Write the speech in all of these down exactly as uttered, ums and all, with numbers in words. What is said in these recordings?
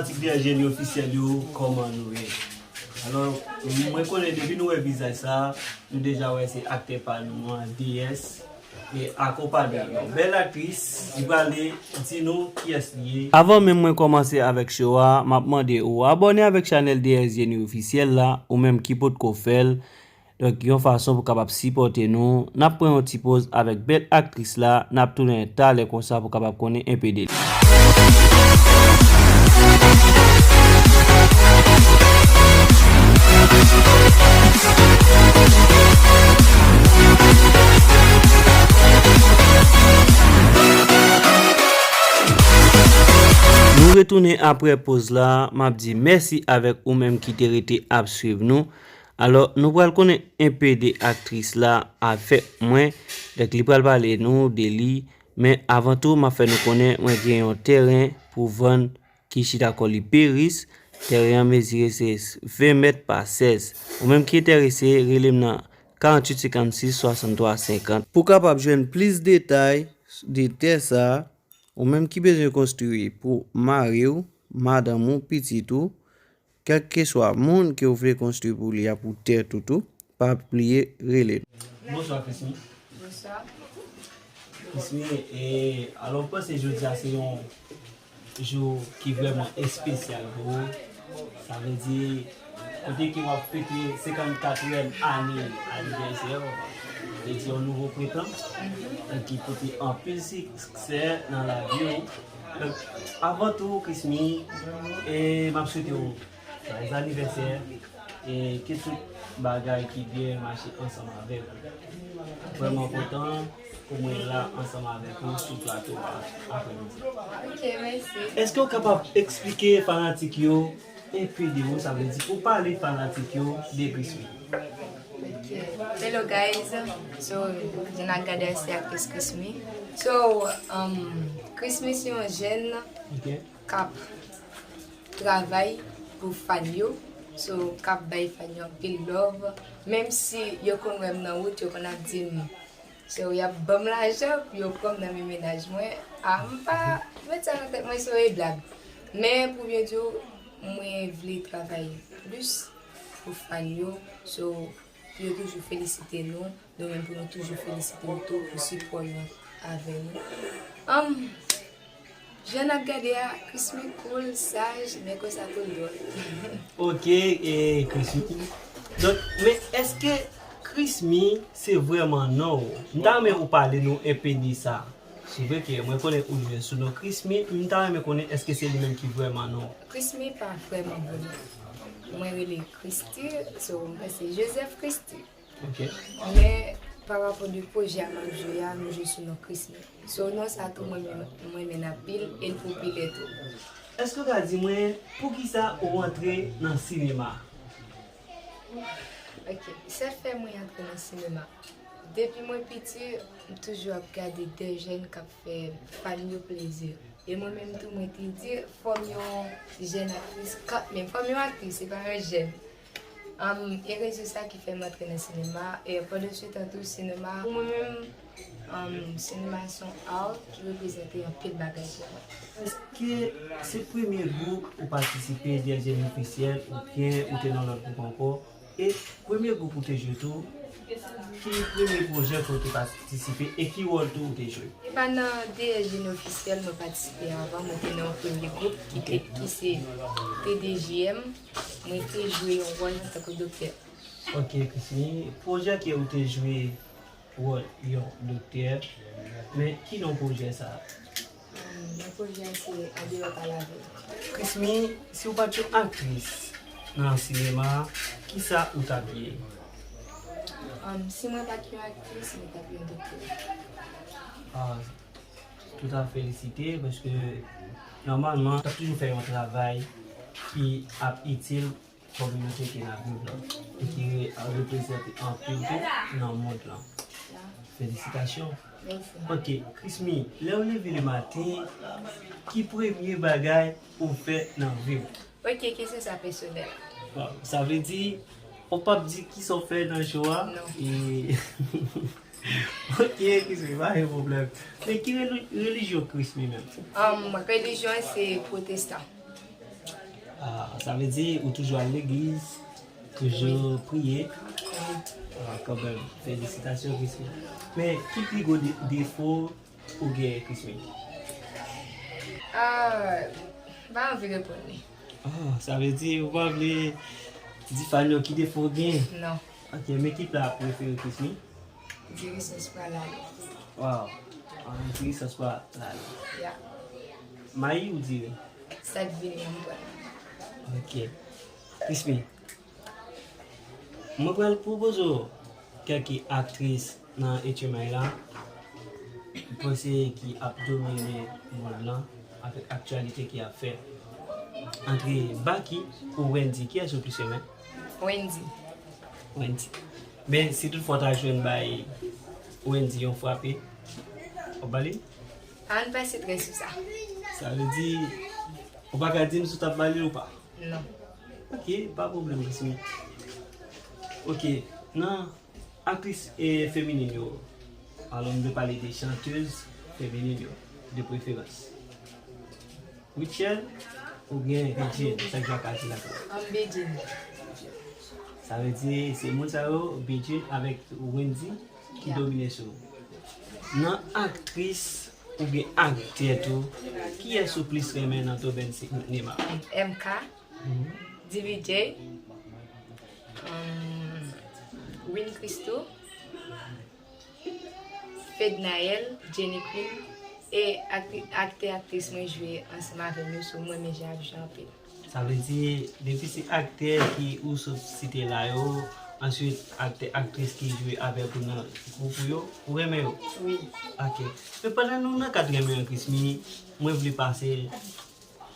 Fanatik D S Genie Officiel yo, kòman nou ye? Alò, mwen konnen depi nou wè vizaj sa, nou deja wè se aktè pa nou an, D S, e akonpanye yon bèl aktris, li prale di nou kiyès li ye. Avan menm mwen kòmanse avèk show a, m ap mande ou abòne avèk chanèl D S Genie Officiel la, ou menm ki potko fè l. Donk, yon fason pou kapab sipòte nou. N ap pran yon ti poz avèk bèl aktris la. N ap tounen talè konsa pou kapab konnen enpe de li. Nou retounen apre poz la. M ap di mèsi avèk ou menm ki te rete ap swiv nou. Alò, nou pral konnen enpe de aktris la avèk mwen. Donk, li pral pale nou de li. Men avan tou, m ap fè nou konnen mwen gen yon tèren pou vann ki chita kò li Peris. Tèren an mezire se ven mèt pa sèz. Ou menm ki enterese, rele m nan karanntuit senkannsis swasanntwa senkant. Pou kapab jwenn plis detay de tè sa, ou menm ki bezwen konstwi pou mari w, madanm ou, pitit ou, kèlkeswa moun ke w vle konstwi pou li a pou tèt ou tou, pa bliye rele nou. Bonswa, Chrismy. Bonswa. Chrismy, e, alò, m panse jodi a se yon jou ki vrèman espesyal pou ou. Sa vle di, kote ke w ap fete senkannkatriyèm ane anivèsè w, vle di yon nouvo prentan, e ki pote anpil siksè nan lavi w. Donk, avan tou, Chrismy, e m ap swete w joyeux anniversaire, e ke tout bagay ki byen mache ansanm avèk ou. Vrèman kontan pou mwen la ansanm avèk ou sou plato a aprèmidi. Ok, mèsi. Èske w kapab eksplike fanatik yo enpe de mo, sa vle di pou pale fanatik yo de Chrismy? Ok. Hello guys, so, jan n ap gade a se aktris Chrismy. So, um, Chrismy se yon jèn Ok. k ap travay pou fan yo. So, k ap bay fan yo anpil love. Menm si yo konn wè m nan wout, yo konn ap di m, so, y ap ban m lajan pou yo pran m nan men mennaj mwen. A, m pa met sa nan tèt mwen, se yon blag. Men, pou byen di w, mwen vle travay plis pou fan yo. So, pou yo toujou felisite nou. Nou menm pou nou toujou felisite nou tou pou sipò yo avè nou. Anm, jan n ap gade a, Chrismy cool, saj, men konsa tou l dwòl. Ok, e Chrismy. Donk, men èske Chrismy se vrèman non w? M ta renmen ou pale nou enpe de sa. Se vre ke mwen konnen ou jwe sou non Chrismy, m ta renmen konnen èske se li menm ki vrèman non w? Chrismy pa vrèman bon non. Mwen rele Christy, so, mwen se Joseph Christy. Ok. Men, pa rapò de pwojè a m ap jwe a, nou jwe sou non Chrismy. So, non sa tou mwen menm, mwen renmen anpil, e l popilè tou. Èske w ka di mwen, poukisa ou rantre nan sinema? Ok, sa fè mwen antre nan sinema. Depi mwen piti, m toujou ap gade de jèn k ap fè fan yo plezi. E mwen menm tou, mwen te di, fò m yon jèn aktris kanmenm. Fò m yon aktris, se pa yon jèn. Anm, e rezon sa ki fè m antre nan sinema. E pandan se tan tou, sinema, pou mwen menm, anm, sinema se yon art ki reprezante anpil bagay pou mwen. Èske se premye gwoup ou patisipe, D S Genie Officiel, oubyen ou te nan lòt gwoup ankò? E premye gwoup ou te jwe tou, ki premye pwojè ke w te patisipe e ki wòl tou ou te jwe? Se pa nan D S Genie Officiel mwen patisipe avan, mwen te nan yon premye gwoup ki te, ki se T D J M, mwen te jwe yon wòl antanke doktè. Ok, Chrismy, pwojè ke ou te jwe wòl yon doktè, men ki non pwojè sa a? Anm, non pwojè a se Andeyò pa lavil. Chrismy, si w pa t yon aktris nan sinema, kisa ou t ap ye? Anm, si mwen pa t yon aktris, mwen t ap yon doktè. Ah, tout a felisite, paske nòmalman, w t ap toujou fè yon travay ki ap itil kominote ke n ap viv la, e ki re-, reprezante anpil tou nan mond lan. Felisitasyon. Mèsi. Ok, Chrismy, lè w leve le maten, ki premye bagay ou fè nan vi w? Ok, kesyon sa pèsonèl. Bon, sa vle di, ou p ap di kisa w fè nan jou a? Non. E, ok, Chrismy, pa gen pwoblèm. Men ki reli-, relijyon Chrismy menm? Anm, relijyon se pwotestan. Ah, sa vle di ou toujou al legliz, toujou priye. Ah, kanmenm, felisitasyon, Chrismy. Men, ki pi gwo de- defo ou gen, Chrismy? Ah, m pa anvi reponn li. Ah, sa vle di ou pa vle di fan yo ki defo w gen? Non. Ok, men ki pla prefere Chrismy? Diri sans pwa lale. Wow. Ah, diri sans pwa lale. Ya. Mayi ou diri? Sa k vini an m pran. Ok. Chrismy, mwen pral pwopoze w kèk aktris nan H M I la, m panse ki ap domine mond lan avèk aktyalite ki ap fèt. Antre Baky ou Wendy, kiyès ou plis renmen? Wendy. Wendy. Men, si toutfwa w ta jwenn bay Wendy yon frape, w ap ba li? Ann pase trè sou sa. Sa vle di, ou pa ka di m si w t ap ba li ou pa? Non. Ok, pa pwoblèm, Chrismy. Ok, nan aktris e feminin yo, alò m vle pale de chantèz feminin yo, de preferans. Rutshelle oubyen Bedjine, sa k ap pase la? An Bedjine. Sa vle di, se moun sa yo, Bedjine avèk Wendy, ki domine sou. Nan aktris oubyen aktè tou, kiyès ou plis renmen nan domèn sinema? M K, D V J, um, Win Christo, Fednaelle, Jenny Queen, e aktè, aktris mwen jwe ansanm avè m yo, so mwen renmen jan y ap jwe anpil. Sa vle di, depi se aktè ki ou sot site la yo, answit aktè, aktris ki jwe avèk ou nan gwoup ou yo, ou renmen yo? Wi. Ok. Men pandan nou nan kad renmen an, Chrismy, mwen vle pase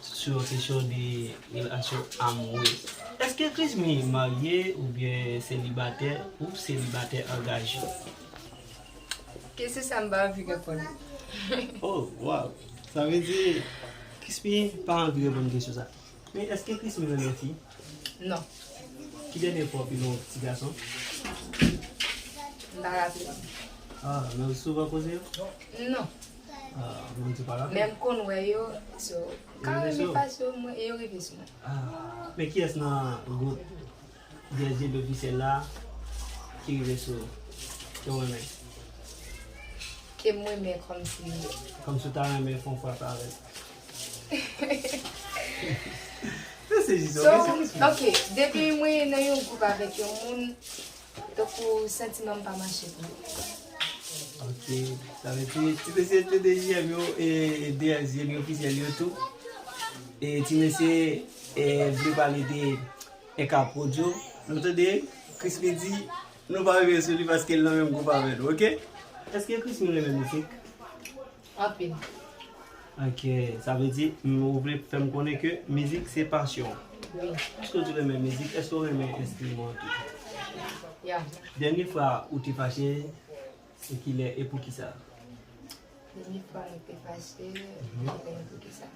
sou yon kesyon de relasyon amourèz. Èske Chrismy marye oubyen selibatè ou selibatè angaje? Kesyon sa m pa anvi reponn. Oh, wow. Sa vle di, Chrismy pa anvi reponn kesyon sa. Men èske Chrismy renmen fi? Non. Ki dènye fwa w pi lwen yon ti gason? M pa raple m. Ah, men ou souvan koze yo? Non. Ah, men ou di pa raple? Men m konn wè yo, so, m ka renmen fas yo, mwen, e yo rive sou mwen. Ah, men kiyès nan gwoup D S G B ofisyèl la ki rive sou ou, ke w renmen? Ke m renmen kòmsi. Kòmsi w ta renmen fè yon frape avè l. Se jis yon kesyon. So, ok, depi mwen nan yon gwoup avèk yon moun, tankou santiman m pa mache pou li. Ok, sa vle di ti mesye te D J M yo e D S G M yo ofisyèl yo tou. E ti mesye e vle pale de E ka pwodui w. Nou tande Chrismy di nou pa rive sou li paske l nan menm gwoup avè nou, ok? Èske Chrismy renmen mizik? Anpil. Ok, sa vle di, m, ou vle fè m konnen ke mizik se pasyon w. Wi. Piske w di w renmen mizik, èske w renmen enstriman an tou? Ya. Dènye fwa ou te fache, se kilè e poukisa? Dènye fwa mwen te fache, kilè e poukisa?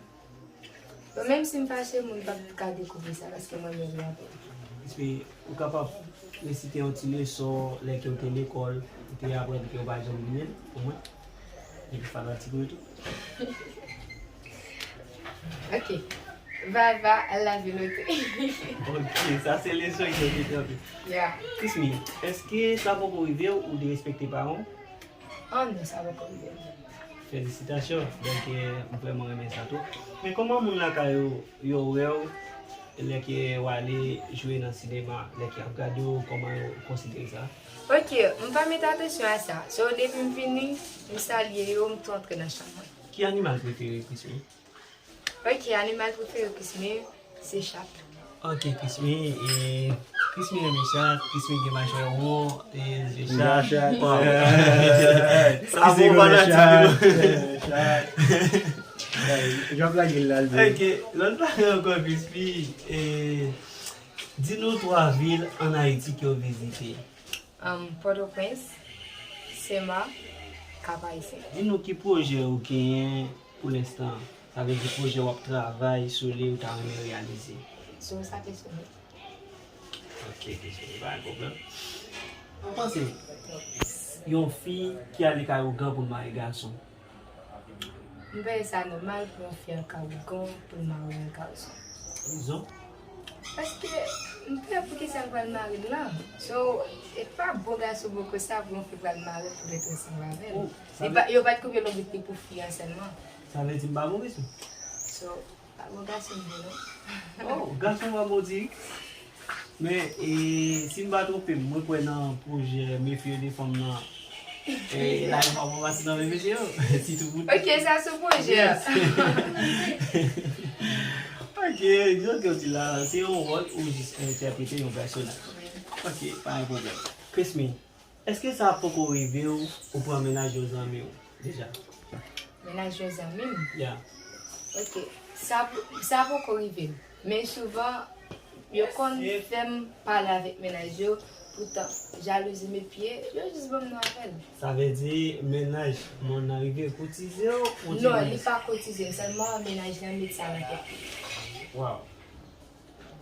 Bon, menm si m fache, moun p ap ka dekouvri sa, paske mwen renmen li anpil. Èske ou kapab resite yon ti leson lè ke w te lekòl, ou te aprann ke w pa janm bliye l, pou mwen? Epi fanatik ou yo tou. Ok. Vava, al lave lote. Ok, sa se leson ki te anpil. Ya. Chrismy, èske sa poko rive w, ou derespekte paran w? Oh non, sa poko rive m. Felisitasyon. Donk, eh, m vrèman renmen sa tou. Men kòman moun lakay ou yo wè w lè ke w ale jwe nan sinema, lè ke y ap gade w, kòman yo konsidere sa? Ok, m pa mete atansyon a sa. So, depi m vini, m salye yo, m tou antre nan chanm mwen. Ki animal prefere Chrismy? Ok, animal prefere Chrismy, se chat. Ok, Chrismy, e, Chrismy renmen chat, Chrismy gen machwè won, e, je chat. Wow. Sa bon, fanatik yo. Jan plage l la, l vle. Ok, lòt bagay ankò, Chrismy, e, di nou twa vil ann Ayiti ke w vizite. Um, Pòtoprens, Senmak, Kap Ayisyen. Di nou ki pwojè ou genyen pou lenstan? Sa vle di pwojè w ap travay sou li, ou ta renmen reyalize? Sou sa kesyon. Ok, kesyon, pa gen pwoblèm. Ou panse yon fi ki ale kay ougan pou l mare gason? M panse sa nòmal pou yon fi al kay ougan pou l mare yon gason. Rezon? Paske m pè pou kisa l pral mare l lan. So, e pa bon gason poko sa pou yon fi pral mare l pou l ret ansanm avè l. Li pa, yo pa t koupe lonbrit li pou fi an sèlman. Sa vle di m pa bon gason? So, pa bon gason m ye non. Oh, gason pa bon di. Men, e, si m pa twonpe m, mwen kwè nan pwojè Mefyo de Fanm nan. E, la, yo pa pase nan men mesye yo. Sitou pou... Ok, sa sou pwojè. Yes. Ok, jan ke w di la, se yon wòl ou jis entèprete yon pèsonaj. Ok, pa gen pwoblèm. Chrismy, èske sa poko rive w, ou pran mennaj yon zanmi w deja? Mennaj yon zanmi m? Yeah. Ok, sa, sa poko rive m. Men souvan, yo konn fè m pale avèk mennaj yo, poutan, jalouzi met pye, yo jis ban m non avè l. Sa vle di mennaj moun nan rive koutize w, ou di... Non, li pa koutize m, sèlman mennaj lan met sa nan tèt li. Wow.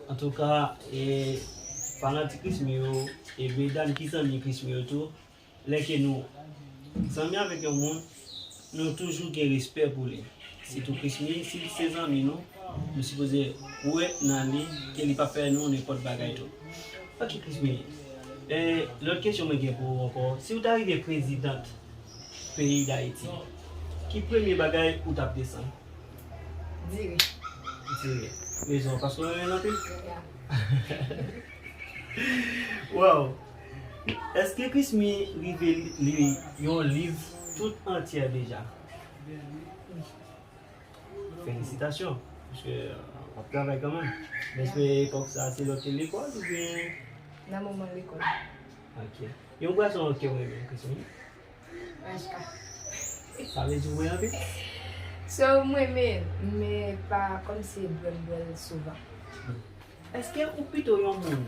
Antouka, e, fanatik Chrismy yo, e medam ki zanmi Chrismy yo tou, lè ke nou zanmi avèk yon moun, nou toujou gen respè pou li. Sitou Chrismy, si se zanmi nou, nou sipoze kwè nan li, ke li p ap fè nou nenpòt bagay tou. Ok, Chrismy, e, lòt kesyon mwen gen pou ou ankò, si w ta rive prezidant peyi Dayiti, ki premye bagay ou t ap desann? Diri. Diri. Rezon, paske w renmen l anpil? Yeah. Wow! Èske Chrismy rive li, li yon liv tout antyè deja? Wi. Felisitasyon, paske, euh, w ap travay kanmenm. Men se epòk sa, se lè w te lekòl oubyen? Nan moman lekòl. Ok. Yon bwason ke w renmen, Chrismy? H K. Sa vle di w bwè anpil? So, m renmen, men pa kòmsi bwè m bwè l souvan. Èske ou pito yon moun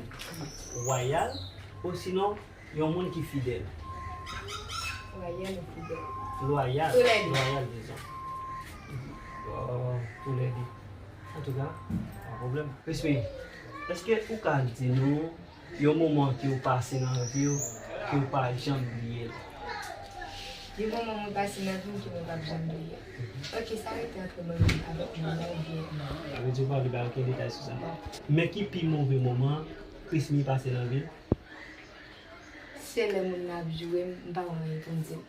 wayal osinon yon moun ki fidèl? Lwayal ou fidèl? Lwayal. Tou lè de. Lwayal, dizon. Oh, tou lè de. Antouka, pa pwoblèm. Chrismy, èske ou ka di nou yon moman ke w pase nan vi w ke w pa janm bliye l? Yon moman mwen pase nan vi m ke mwen p ap janm bliye. Ok, sa rete antre mwen menm avèk moun nan oubyen... Sa vle di w pa vle bay okenn detay sou sa. Men ki pi move moman Chrismy pase nan vi l? Se lè moun nan ap joure m, m pa wè anyen pou m di l.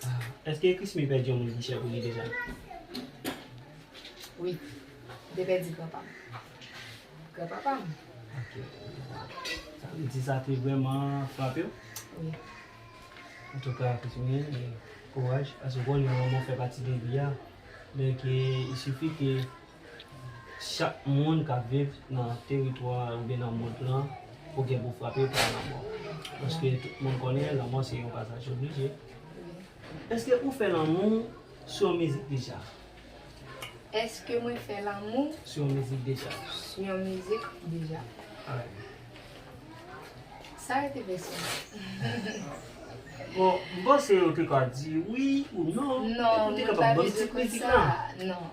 Ah, èske Chrismy pèdi yon moun ki chè pou li deja? Wi, m te pèdi granpa m. Granpapa m. Ok. Sa vle di sa te vrèman frape w? Wi. Antouka, Chrismy, e, kouraj, paske w konnen lanmò fè pati de vi a. Men ke, il suffit ke chak moun k ap viv nan teritwa oubyen nan mond lan, ou gen pou frape pa lanmò. Paske tout moun konnen lanmò se yon pasaj oblije. Èske ou fè lanmou sou yon mizik deja? Èske mwen fè lanmou sou yon mizik deja? Sou yon mizik deja. Alright. Sa rete pèsonèl. Bon, m panse ou te ka di wi ou non. Non, mwen pa vle di konsa. Non.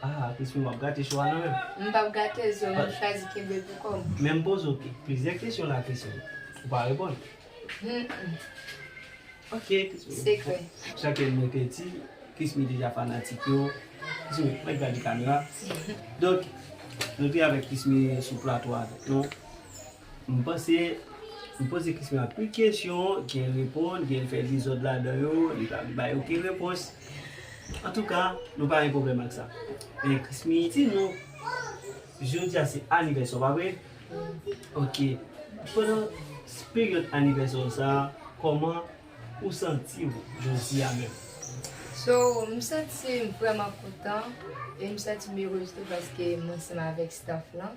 Ah, Chrismy, w ap gate cho a nan men m. M p ap gate, so m chwazi kenbe l pou kò m. Men m poze w plizyè kesyon la, Chrismy. Ou pa reponn. Mm-mm. Ok, Chrismy. Sekrè. Jan ke nou te di, Chrismy deja fanatik yo. Chrismy, mwen gade kamera. Donk, nou te avèk Chrismy sou plato avèk nou. M panse, m poze Chrismy anpil kesyon, ke l reponn, ke l fè dezòd ladan yo, li pa bay okenn repons. Antouka, nou pa gen pwoblèm ak sa. Men Chrismy, di nou, jodi a se anivèsè w, pa vre? Ok. Pandan peryòd anivèsè w sa, kòman ou santi w jodi a menm? So, m santi m vrèman kontan e m santi m erez tou paske m ansanm avèk staff lan.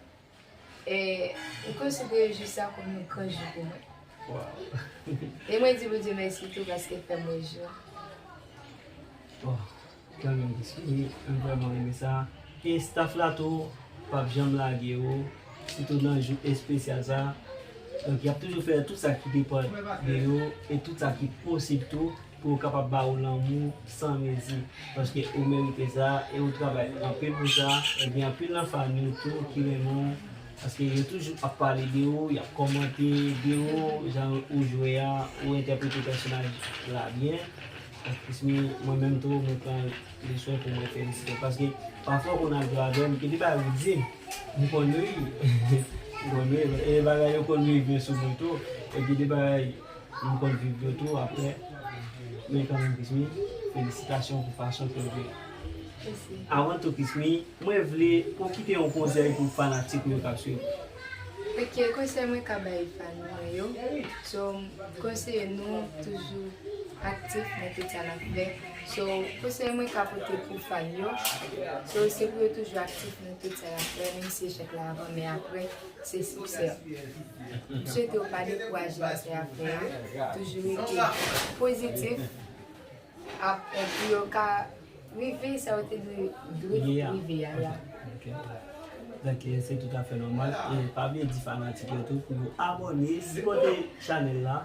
E m konsidere jou sa kòm yon gran jou pou mwen. Wow. E mwen di Bondye mèsi tou paske l fè m wè jou a. Oh, kanmenm, Chrismy, m vrèman renmen sa. E staff la tou p ap janm lage w, sitou nan jou espesyal sa. Donk, y ap toujou fè tout sa ki depann de yo e tout sa ki posib tou pou yo kapab ba ou lanmou san mezi. Paske ou merite sa e ou travay anpil pou sa. E gen anpil nan fanmi w tou ki renmen w. Paske yo toujou ap pale de ou, y ap kòmante de ou, jan ou jwe a, ou entèprete pèsonaj la byen. Aktris mi, mwen menm tou, mwen pran le swen pou mwen felisite w. Paske pafwa w konn al jwe avè m, gen de bagay ou di m, m konn ri. M konn ri, e bagay yo konn rive sou mwen tou. E gen de bagay m konn viv yo tou apre. Men kanmenm, Chrismy, felisitasyon pou fason ke w jwe. Mèsi. Avan tou, Chrismy, mwen vle pou w kite yon konsèy pou fanatik ou yo k ap swiv. Ok, konsèy mwen ka bay fan mwen yo. So, m konseye nou toujou aktif nan tout sa n ap fè. So, konsèy mwen ka pote pou fan yo. So, se pou yo toujou aktif nan tout sa y ap fè, menm si echèk la avan, men apre, se siksè. M swete yo pa dekouraje nan sa y ap fè yo. Toujou rete pozitif. Ap, pou yo ka rive sa yo te dwe, dwe rive a la. Ok. Donk, se toutafè nòmal. E pa bliye di fanatik yo tou pou yo abòne, sipòte chanèl la.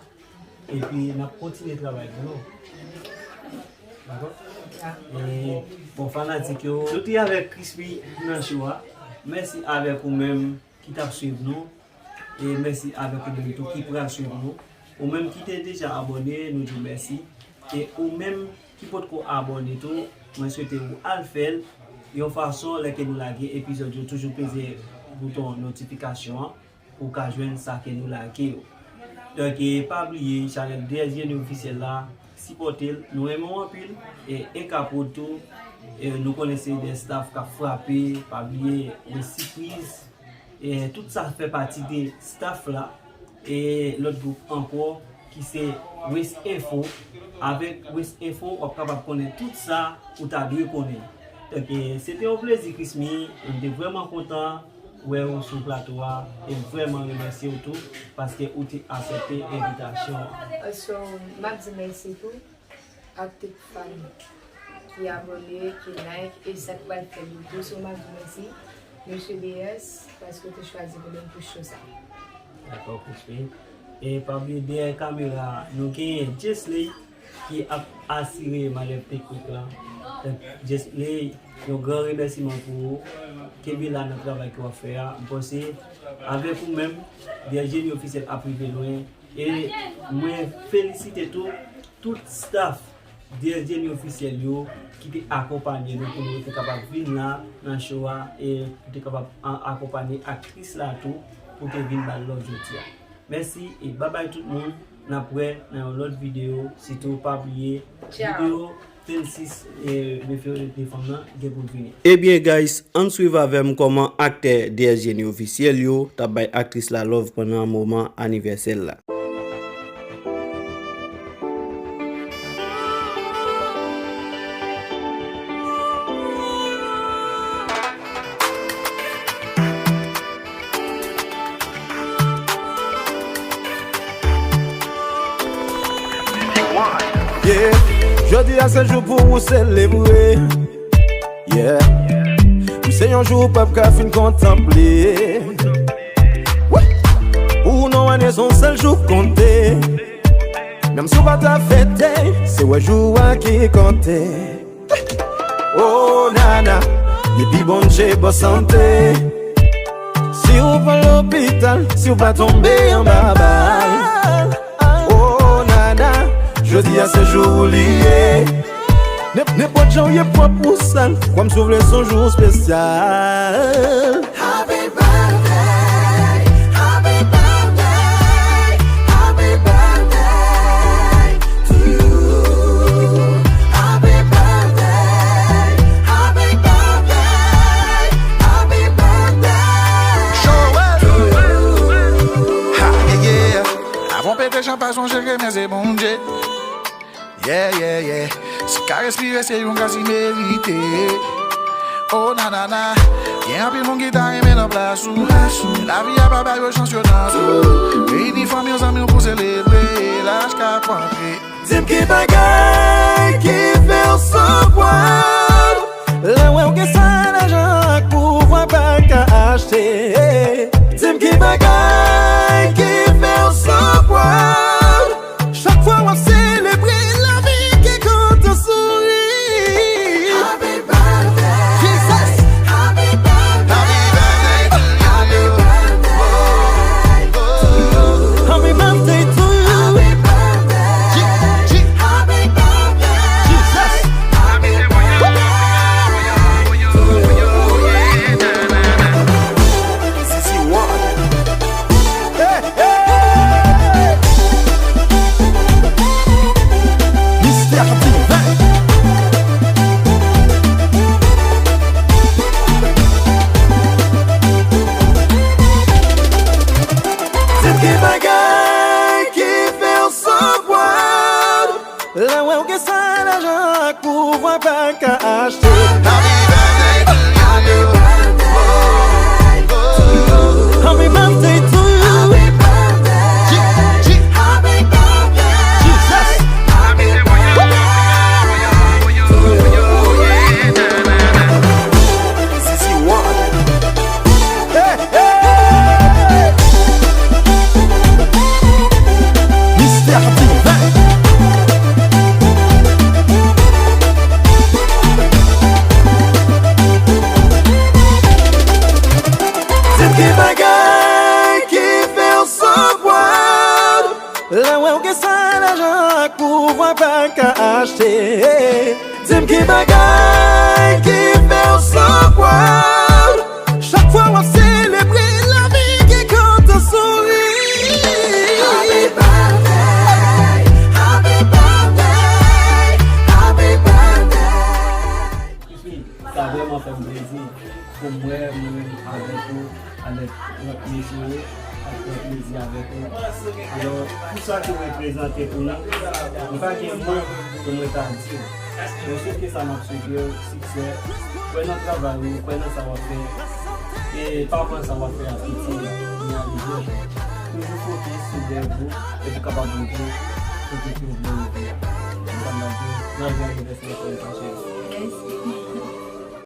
Epi n ap kontinye travay pou nou. Dakò? E, bon, fanatik yo, nou te avèk Chrismy nan show a. Mèsi avèk ou menm ki t ap swiv nou. E mèsi avèk ou menm tou ki pral swiv nou. Ou menm ki te deja abòne, nou di w mèsi. E ou menm ki potko abòne tou, mwen swete ou al fè l yon fason lè ke nou lage epizòd yo, toujou peze bouton notifikasyon an pou w ka jwenn sa ke nou lage yo. Donk, e pa bliye chanèl D S Genie Ofisyèl la, sipòte l, nou renmen w anpil, e Ekaprod tou, e nou konnen se de staff k ap frape, pa bliye Wes Sipriz, e tout sa fè pati de staff la, e lòt gwoup ankò ki se Wes Info. Avèk Wes Info, w ap kapab konnen tout sa ou ta dwe konnen. Donk, e, se te yon plezi, Chrismy. M te vrèman kontan wè w sou plato a e m vrèman remèsye w tou paske ou te aksepte envitasyon an. So, m ap di mèsi tou ak tout fan ki abòne, ki like, e sa k pral fè l yo tou. So, m ap di mèsi, Mesye D S, paske w te chwazi pou nou pou show sa. Dakò, Chrismy. E pa bliye dèyè kamera, nou genyen Jessley ki ap asire manèv teknik la. Donk, Jessley, yon gran remèsiman pou ou. Kenbe la nan travay ke w ap fè a. M panse, avèk ou menm, D S Genie Ofisyèl ap rive lwen. E mwen felisite tou, tout staff D S Genie Ofisyèl yo ki te akonpanye nou pou nou te kapab vin la nan show a e pou te kapab a-, akonpanye aktris la tou pou te vin ba l love jodi a. Mèsi e babay tout moun. N ap wè nan yon lòt videyo. Sitou pa bliye videyo vennsis, e, me fè de fanm nan gen pou l vini. Ebyen, guys, ann swiv avè m kòman aktè D S Genie Ofisyèl yo t ap bay aktris la love pandan moman anivèsè l la. Yeah. Jodi a se jou pou ou selebre. Yeah. Wi, se yon jou w p ap ka fin kontanple. Wi. Pou nou ane se yon sèl jou k konte. Menm si w pa ta fete, se wè jou a ki konte. Oh nana, depi Bondye ban sante. Si w pa lopital, si w pa tonbe anba bal. Oh nana, jodi a se jou ou li ye. Nenp-, nenpòt jan w ye, pwòp ou sal, kwè m si w vle se yon jou espesyal. Happy birthday, happy birthday, happy birthday to you. Happy birthday, happy birthday, happy birthday to you. Ha, yeah, yeah. Avan pete chanpay, sonje ke men se Bondye. Yeah, yeah, yeah. Si w ka respire, se yon gras li merite. Oh nanana. Gen anpil moun ki ta renmen nan plas ou. Men lavi a pa ba yo chans yo nan tou. Reyini fanmi w, zanmi w pou selebre. Laj k ap antre. Di m ki bagay ki fè w so proud. Lè w wè w gen sa lajan ak pouvwa pa ka achte. Di m ki bagay ki fè w so proud. Chak fwa w ap selebre lavi ki kontan souri. Happy birthday. Jesus. Happy birthday. Happy birthday to you. Happy birthday. Ki bagay ki fè w so proud? Lè w wè w gen sa lajan ak pouvwa pa ka achte. Happy birthday to you. Happy birthday to you. Happy birthday. G, G. Happy birthday. Jesus. Happy birthday to you. This is you one. Hey, hey. Mistè Diven. Se ki bagay ki fè w so proud? Lè w wè w gen sa lajan ak pouvwa pa ka achte. Di m ki bagay ki fè w so proud? Chak fwa w ap selebre lavi ki kontan souri. Happy birthday, happy birthday, happy birthday. Sa vrèman fè m plezi pou m wè mwen menm avèk ou, avèk lòt mesye yo, ap pran plezi avèk ou. Alò, pou sa ke w reprezante pou nou, nou pa gen mo pou mwen ta di w. Mwen swete sa m ap swete w, siksè. Kwè nan travay ou, kwè nan sa w ap fè. E pa pran sa w ap fè a piti, reyalize l. Toujou fokis sou rèv ou, epi w kapab rive sou objektif ou vle rive a. Se sa m ap di w, nan jan anivèsè fè l fache. Mèsi.